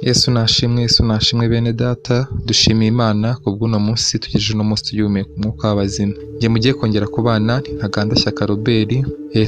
Yesu nashimwe, Yesu nashimwe bene data, dushimiye Imana kubw'uno munsi tugejeje uno munsi tugihumeka umwuka w'abazima. Njye mugiye kongera kubana ni Ntaganda Shyaka Robert,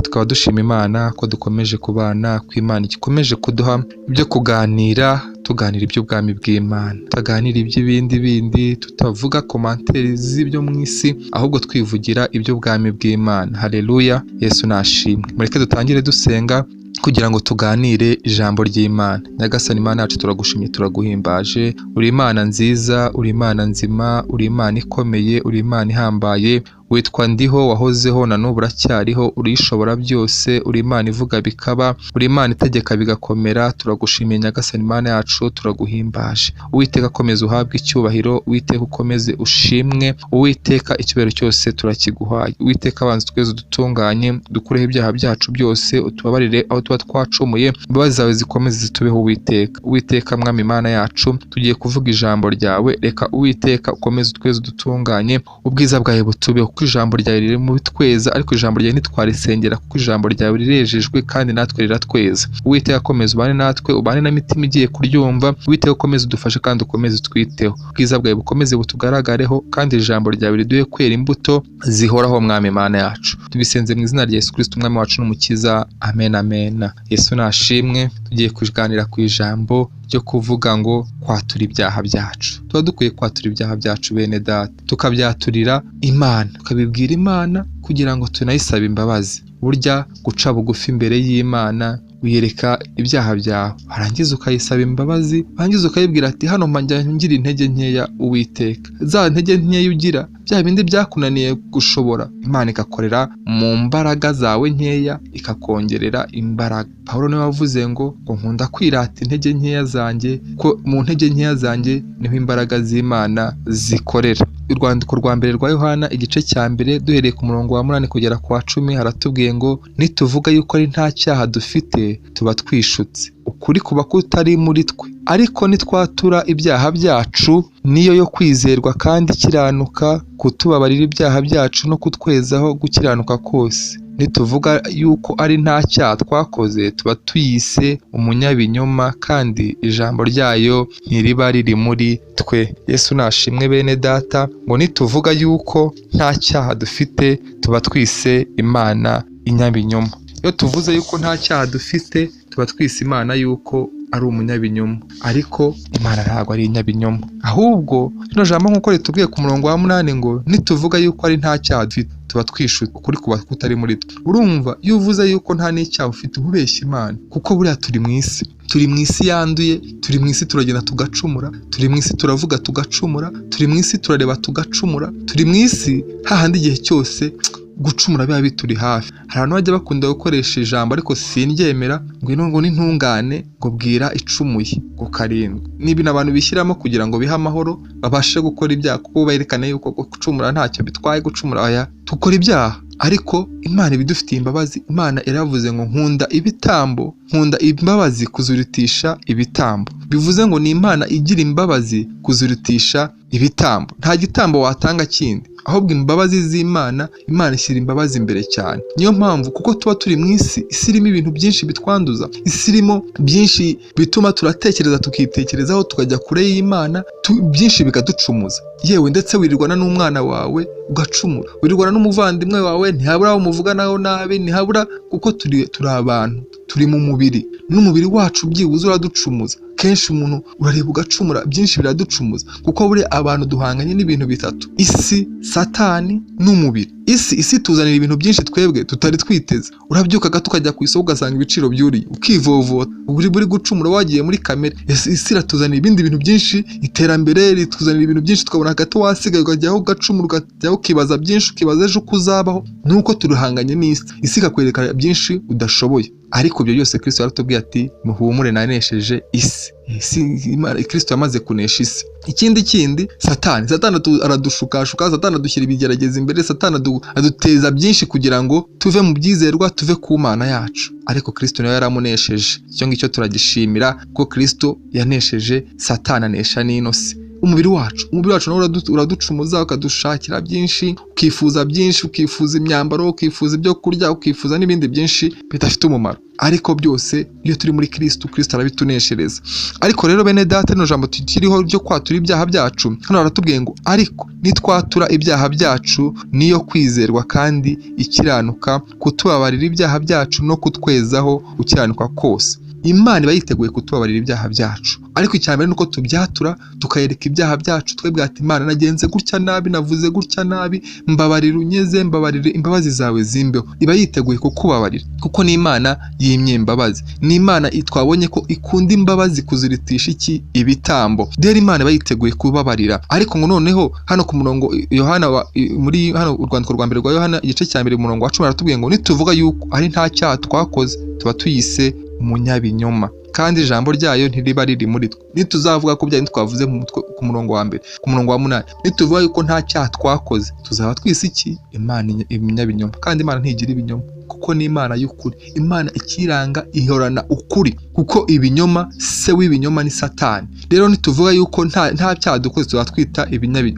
tukaba dushima Imana ko dukomeje kubana, ko Imana ikomeje kuduha ibyo kuganira, tuganira iby'ubwami bw'Imana, tutaganira iby'ibindi bindi, tutavuga commentaires z'ibyo mu isi, ahubwo twivugira iby'ubwami bw'Imana. Haleluya, Yesu nashimwe. Mureke dutangire dusenga kugira ngo tuganire ijambo ry'Imana. Nyagasani Imana yacu, turagushimye, turaguhimbaje. Uri Imana nziza, uri Imana nzima, uri Imana ikomeye, uri Imana ihambaye. Witwa Ndiho, wahozeho na n'ubu uracyariho, urishobora byose, uri Imana ivuga bikaba, uri Imana itegeka bigakomera. Turagushimiye Nyagasani Imana yacu, turaguhimbaje. Uwiteka akomeze uhabwe icyubahiro, Uwiteka ukomeze ushimwe, Uwiteka icyubahiro cyose turakiguhaye. Uwiteka abanza tweze udutunganye, dukureho ibyaha byacu byose, utubabarire aho tuba twacumuye, imbabazi zawe zikomeze zitubeho Uwiteka. Uwiteka Mwami Imana yacu, tugiye kuvuga ijambo ryawe, reka Uwiteka ukomeze utweze udutunganye, ubwiza bwawe butubeho, kuko ijambo ryawe riri mu bitweza, ariko ijambo ryawe ntitwarisengera, kuko ijambo ryawe rirejejwe kandi natwe riratweza. Uwiteka akomeze ubane natwe, ubane n'imitima igiye kuryumva. Uwiteka ukomeze udufashe kandi ukomeze utwiteho, ubwiza bwawe bukomeze butugaragareho, kandi ijambo ryawe riduhe kwera imbuto zihoraho Mwami Imana yacu. Tubisenze mu izina rya Yesu Kristo Umwami wacu n'Umukiza, amen amen. Yesu nashimwe. Tugiye kuganira ku ijambo ryo kuvuga ngo kwatura ibyaha byacu. Tuba dukwiye kwatura ibyaha byacu bene data, tukabyaturira Imana, tukabibwira Imana kugira ngo tunayisabe imbabazi. Burya guca bugufi imbere y'Imana, uyereka ibyaha byawe, warangiza ukayisaba imbabazi, warangiza ukayibwira ati hano njya ngira intege nkeya Uwiteka. Za ntege nkeya ugira, bya bindi byakunaniye gushobora, Imana igakorera mu mbaraga zawe nkeya, ikakongerera imbaraga. Pawulo niwe wavuze ngo nkunda kwirata intege nkeya zanjye, ko mu ntege nkeya zanjye niho imbaraga z'Imana zikorera. Urwandiko rwa mbere rwa Yohana igice cya mbere duhereye ku murongo wa 8 kugera ku wa 10 haratubwiye ngo nituvuga yuko ari nta cyaha dufite tuba twishutse, ukuri kuba kutari muri twe, ariko nitwatura ibyaha byacu niyo yo kwizerwa kandi ikiranuka kutubabarira ibyaha byacu no kutwezaho gukiranuka kose. Nituvuga yuko ari nta cyaha twakoze tuba tuyise umunyabinyoma kandi ijambo ryayo ntiriba riri muri twe. Yesu nashimwe bene data, ngo nituvuga yuko nta cyaha dufite tuba twise Imana inyabinyoma. Iyo tuvuze yuko nta cyaha dufite tuba twise Imana yuko ari umunyabinyoma, ariko Imana ntabwo ari inyabinyoma. Ahubwo rino jambo nk'uko ritubwiye ku murongo wa 8 ngo nituvuga yuko ari nta cyaha dufite tuba twishutse, ukuri kuba kutari muri twe. Urumva iyo uvuze yuko nta n'icyaha ufite uba ubeshya Imana, kuko buriya turi mu isi, turi mu isi yanduye, turi mu isi turagenda tugacumura, turi mu isi turavuga tugacumura, turi mu isi turareba tugacumura, turi mu isi hahandi igihe cyose gucumura biba bituri hafi. Hari abantu bajya bakunda gukoresha ijambo ariko sindyemera, ngo ino ngo n'intungane ngo bwira icumuye ngo karindwi. Ni ibintu abantu bishyiramo kugira ngo bihe amahoro babashe gukora ibyaha, kuko berekana yuko gucumura ntacyo bitwaye, gucumura aya tukora ibyaha, ariko Imana ibidufitiye imbabazi. Imana iravuze ngo nkunda ibitambo, nkunda imbabazi kuzurutisha ibitambo. Bivuze ngo ni Imana igira imbabazi kuzurutisha ibitambo. Nta gitambo watanga kindi, ahubwo imbabazi z'Imana, Imana ishyira imbabazi imbere cyane. Niyo mpamvu kuko tuba turi mu isi, isi irimo ibintu byinshi bitwanduza, isi irimo byinshi bituma turatekereza tukitekerezaho tukajya kure y'Imana, byinshi bikaducumuza. Yewe ndetse wirirwana n'umwana wawe ugacumura, wirirwana n'umuvandimwe wawe ntihabura aho muvuganaho nabi, ntihabura, kuko turi abantu, turi mu mubiri, n'umubiri wacu byibuze uraducumuza. Kenshi umuntu urareba ugacumura, byinshi biraducumuza, kuko buri abantu duhanganye n'ibintu bitatu: isi, Satani n'umubiri. Isi tuzanira ibintu byinshi twebwe tutari twiteze. Urabyuka gato ukajya ku isoko ugasanga ibiciro byuriye, ukivovota, uri gucumura wagiye muri kamere. Isi iratuzanira ibindi bintu byinshi, iterambere rituzanira ibintu byinshi, tukabona gato wasigaye ukajyaho ugacumura, ukajyaho ukibaza byinshi, ukibaza ejo uko uzabaho. Nuko turuhanganye n'isi, isi ikakwereka byinshi udashoboye. Ariko ibyo byose Kristo yaratubwiye ati muhumure nanesheje isi. Kristo yamaze kunesha isi. Ikindi kindi, Satani aradushukashuka, Satani adushyira ibigerageza imbere, Satani aduteza byinshi kugira ngo tuve mu byizerwa, tuve ku Mana yacu. Ariko Kristo nawe yaramunesheje. Icyo ngicyo turagishimira ko Kristo yanesheje Satani, anesha n'ino si. Umubiri wacu nawo uraducumuza, ukadushakira byinshi, ukifuza byinshi, ukifuza imyambaro, ukifuza ibyo kurya, ukifuza n'ibindi byinshi bidafite umumaro. Ariko byose iyo turi muri Kristo, Kristo arabituneshereza. Ariko rero bene data, rino jambo tukiriho ryo kwatura ibyaha byacu, hano baratubwiye ngo ariko nitwatura ibyaha byacu niyo kwizerwa kandi ikiranuka kutubabarira ibyaha byacu no kutwezaho gukiranuka kose. Imana iba yiteguye kutubabarira ibyaha byacu, ariko icya mbere nuko tubyatura, tukayereka ibyaha byacu, twebwe ati Imana nagenze gutya nabi, navuze gutya nabi, mbabarira unyeze, mbabarira, imbabazi zawe zimbeho. Iba yiteguye kukubabarira kuko ni Imana yimye imbabazi, ni Imana twabonye ko ikunda imbabazi kuziritisha iki ibitambo. Rero Imana iba yiteguye kubabarira. Ariko ngo noneho hano ku murongo Yohana muri hano urwandiko rwa mbere rwa Yohana igice cya mbere umurongo wa 10 aratubwiye ngo nituvuga yuko ari nta cyaha twakoze tuba tuyise umunyabinyoma, kandi ijambo ryayo ntiriba riri muri twe. Nituzavuga ko bya twavuze ku murongo wa mbere, ku murongo wa 8, nituvuga yuko nta cyaha twakoze tuzaba twise iki? Imana umunyabinyoma. Kandi Imana ntigira ibinyoma, kuko ni Imana y'ukuri. Imana ikiranga ihorana ukuri, kuko ibinyoma se w'ibinyoma ni Satani. Rero nituvuga yuko nta cyaha dukoze tuzaba twita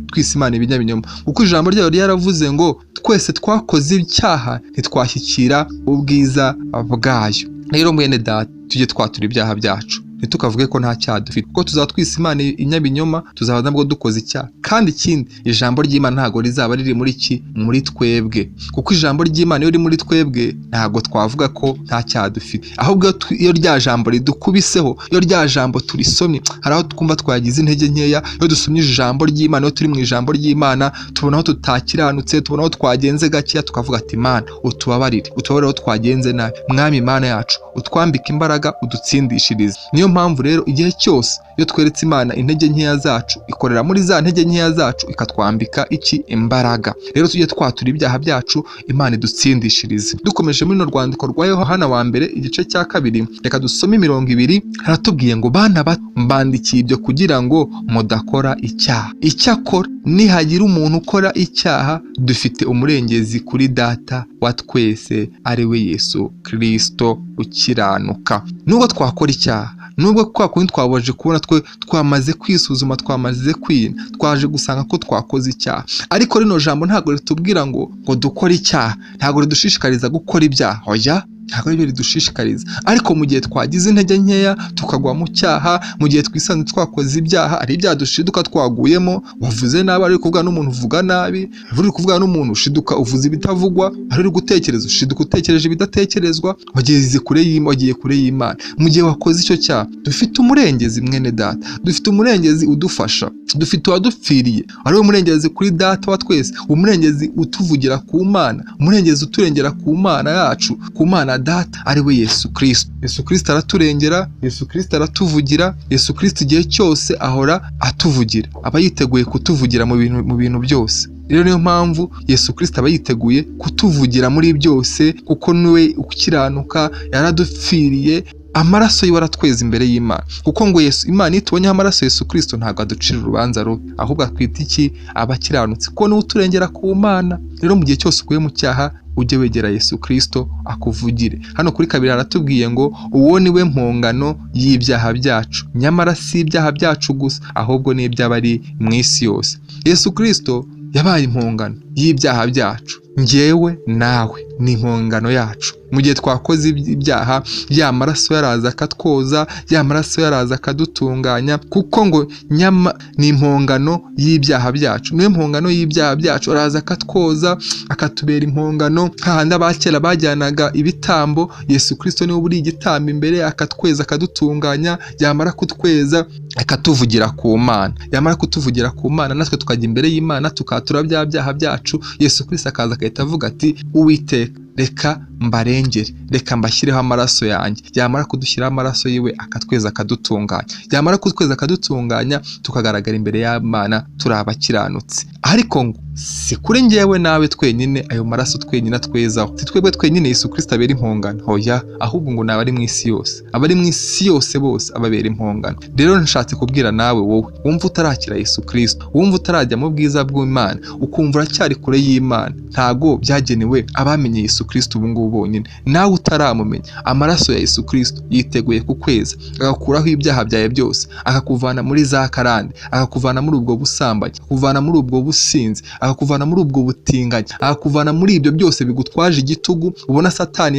twise Imana ibinyabinyoma, kuko ijambo ryayo ryaravuze ngo twese twakoze icyaha ntitwashyikira ubwiza bwayo. Rero mwene data, tujye twatura ibyaha byacu, ntitukavuge ko nta cyaha dufite, kuko tuzatwisa Imana inyabinyoma, tuzaba nabwo dukoze icyaha. Kandi ikindi, ijambo ry'Imana ntago rizaba riri muri ki? Muri twebwe, kuko ijambo ry'Imana iyo riri muri twebwe ntago twavuga ko nta cyaha dufite. Ahubwo iyo rya jambo ridukubiseho, iyo rya jambo turisomye, hari aho twumva twagize intege nkeya. Iyo dusomye ijambo ry'Imana, iyo turi mu ijambo ry'Imana, tubona aho tutakiranutse, tubona aho twagenze gakeya, tukavuga ati Imana utubabarire, utubabarire aho twagenze nabi, Mwami Imana yacu utwambike imbaraga, udutsindishirize. Niyo mpamvu rero igihe cyose iyo tweretse Imana intege nkeya zacu, ikorera muri za ntege nkeya zacu ikatwambika iki? Imbaraga. Rero tujye twatura ibyaha byacu, Imana idutsindishirize. Dukomeje muri rwandiko rwa Yohana wa mbere igice cya 2, reka dusome imirongo 2. Haratubwiye ngo bana bato, mbandikiye ibyo kugira ngo mudakora icyaha. Icyakora nihagira umuntu ukora icyaha, dufite umurengezi kuri Data wa twese, ari we Yesu Kristo ukiranuka. Nubwo twakora icyaha, nubwo kwa kundi twabaje kubona twe twamaze kwisuzuma, twamaze kwina, twaje gusanga ko twakoze icyaha, ariko rino jambo ntabwo ritubwira ngo dukore icyaha, ntabwo ridushishikariza gukora ibyaha, oya, ntabwo aribyo ridushishikariza. Ariko mu gihe twagize intege nkeya tukagwa mu cyaha, mu gihe twisanze twakoze ibyaha, ari ibyaha dushiduka twaguyemo, wavuze nabi, ari kuvuga n'umuntu uvuga nabi, uri kuvuga n'umuntu ushiduka uvuze ibitavugwa, ari uri gutekereza ushiduka utekereje ibidatekerezwa, wageze kure y'Imana, wagiye kure y'Imana. Mu gihe wakoze icyo cyaha, dufite umurengezi mwene data, dufite umurengezi udufasha, dufite uwadupfiriye, ari we murengezi kuri Data wa twese, umurengezi utuvugira ku Mana, umurengezi uturengera ku Mana yacu, ku Mana Data, ari we Yesu Kristo. Yesu Kristo araturengera, Yesu Kristo aratuvugira, Yesu Kristo igihe cyose ahora atuvugira, aba yiteguye kutuvugira mu bintu byose. Rero niyo mpamvu Yesu Kristo aba yiteguye kutuvugira muri byose, kuko niwe ukiranuka, yaradupfiriye, amaraso yiwe aratweza imbere y'Imana. Kuko ngo Yesu, Imana itubonyeho amaraso Yesu Kristo ntabwo aducira urubanza rubi, ahubwo atwita iki? Abakiranutsi, kuko niwe uturengera ku Mana. Rero mu gihe cyose uguye mu cyaha, ujye wegera Yesu Kristo akuvugire. Hano kuri 2 haratubwiye ngo uwo ni we mpongano y'ibyaha byacu, nyamara si ibyaha byacu gusa, ahubwo n'iby'abari mu isi yose. Yesu Kristo yabaye impongano y'ibyaha byacu, njyewe nawe ni impongano yacu. Mu gihe twakoze ibyaha, ya maraso yaraza akatwoza, ya maraso yaraza akadutunganya, kuko ngo nyama ni impongano y'ibyaha byacu, niyo mpongano y'ibyaha byacu, araza akatwoza akatubera impongano. Hahandi abakera bajyanaga ibitambo, Yesu Kristo niwe uri igitambo imbere, akatweza akadutunganya, yamara kutweza akatuvugira ku Mana, yamara kutuvugira ku Mana natwe tukajya imbere y'Imana tukatura bya byaha byacu. Yesu Kristo akaza agahita avuga ati Uwiteka reka mbarengere, reka mbashyireho amaraso yanjye. Yamara kudushyiraho amaraso yiwe akatweza akadutunganya, yamara kutweza akadutunganya, tukagaragara imbere y'Imana turi abakiranutsi. Ariko ngo si kuri njyewe nawe twenyine ayo maraso twenyine atwezaho, si twebwe twenyine Yesu Kristo abera impongano, hoya, ahubwo ngo nabari mu isi yose, abari mu isi yose bose ababera impongano. Rero nshatse kubwira nawe wowe wumva utarakira Yesu Kristo, wumva utarajya mu bwiza bw'Imana, ukumva uracyari kure y'Imana, ntago byagenewe abamenye Yesu Kristo ubu ngubu bonyine. Nawe utaramumenya, amaraso ya Yesu Kristo yiteguye kukweza, agakuraho ibyaha byawe byose, akakuvana muri za karande, akakuvana muri ubwo busambanyi, akakuvana muri ubwo businzi, akakuvana muri ubwo butinganyi, akakuvana muri ibyo byose bigutwaje igitugu. Ubona Satani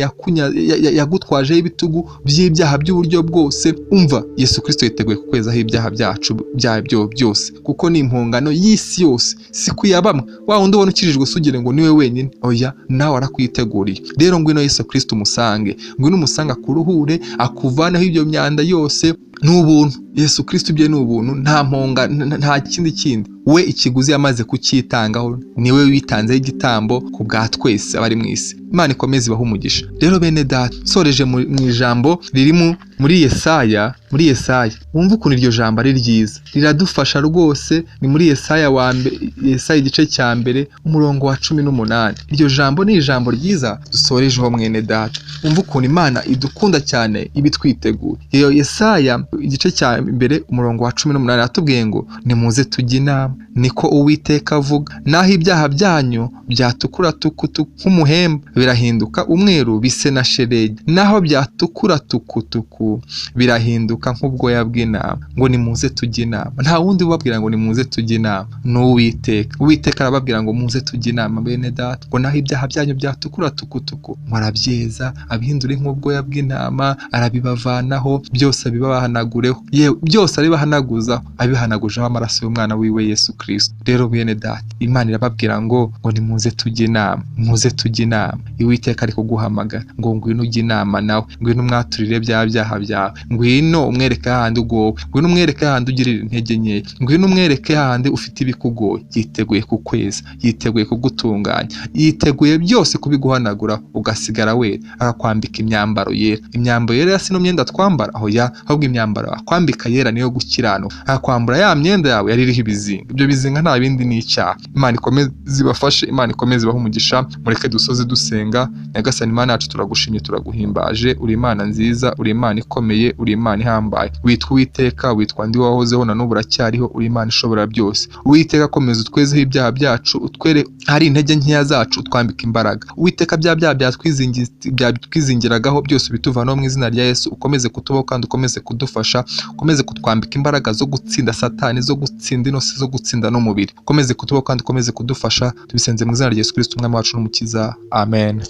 yagutwajeho ibitugu by'ibyaha by'uburyo bwose. Umva, Yesu Kristo yiteguye kukwezaho ibyaha byacu byabyo byose, kuko ni impongano y'isi yose, si ku ya bamwe. Wa wundi ubona ukijijwe usugire ngo niwe wenyine, oya, nawe arakwiteguriye. Rero ngwino Yesu Kristo umusange, ngwino umusange akuruhure, akuvaneho ibyo myanda yose. Ni ubuntu, Yesu Kristo ibye ni ubuntu, nta mponga, nta kindi kindi. We ikiguzi yamaze kucyitangaho, niwe witanzeho igitambo ku bwa twese abari mu isi. Imana ikomeze ibahe umugisha. Rero bene data, nsoreje mu ijambo riri muri Yesaya, muri Yesaya. Wumva ukuntu iryo jambo ari ryiza, riradufasha rwose. Ni muri Yesaya wa mbere, Yesaya igice cya 1 umurongo wa 18. Iryo jambo ni ijambo ryiza dusorejeho mwene data. Wumva ukuntu Imana idukunda cyane, ibitwiteguye. Iyo Yesaya igice cya 1 umurongo wa 18 aratubwiye ngo nimuze tujye inama, niko Uwiteka avuga, naho ibyaha byanyu byatukura tukutuku nk'umuhemba, birahinduka umweru bise na shelegi, naho byatukura tukutuku birahinduka nk'ubwoya bw'intama. Ngo nimuze tujye inama. Nta wundi ubabwira ngo nimuze tujye inama, ni Uwiteka. Uwiteka arababwira ngo muze tujye inama bene data, ngo naho ibyaha byanyu byatukura tukutuku, ngo arabyeza abihindure nk'ubwoya bw'intama, arabibavanaho byose, abibahanagureho, yewe byose arabibahanaguzaho, abihanagujeho amaraso y'umwana wiwe Yesu Kristo. Rero bene data, Imana irababwira ngo nimuze tujye inama, muze tujye inama. Uwiteka ari kuguhamagara ngo ngwino ujye inama nawe, ngwino umwaturire bya byaha byawe, ngwino umwereke hahandi ugowe, ngwino umwereke hahandi ugirira intege nkeya, ngwino umwereke hahandi ufite ibikugoye. Yiteguye kukweza, yiteguye kugutunganya, yiteguye byose kubiguhanagura ugasigara wera, akakwambika imyambaro yera. Imyambaro yera si no myenda twambara, aho ya, ahubwo imyambaro akwambika yera niyo gukiranuka, akakwambura ya myenda yawe yari iriho ibizinga. Ibyo bizinga nta bindi ni icyaha. Imana ikomeze ibafashe, Imana ikomeze ibahe umugisha. Mureke dusoze dusenga. Nyagasani Imana yacu, turagushimye, turaguhimbaje. Uri Imana nziza, uri Imana ikomeye, uri Imana ihambaye. Witwa Uwiteka, witwa ndi wahozeho na n'ubu uracyariho, uri Imana ishobora byose. Uwiteka, komeza utwezeho ibyaha byacu, utwere hari intege nkeya zacu, utwambika imbaraga. Uwiteka, bya byaha byatwizingiragaho byose ubituvanaho mu izina rya Yesu. Ukomeze kutubaho kandi ukomeze kudufasha, ukomeze kutwambika imbaraga zo gutsinda Satani, zo gutsinda inosi, zo gutsinda n'umubiri. Ukomeze kutubaho kandi ukomeze kudufasha. Tubisenze mu izina rya Yesu Kristo umwami wacu n'umukiza, amen.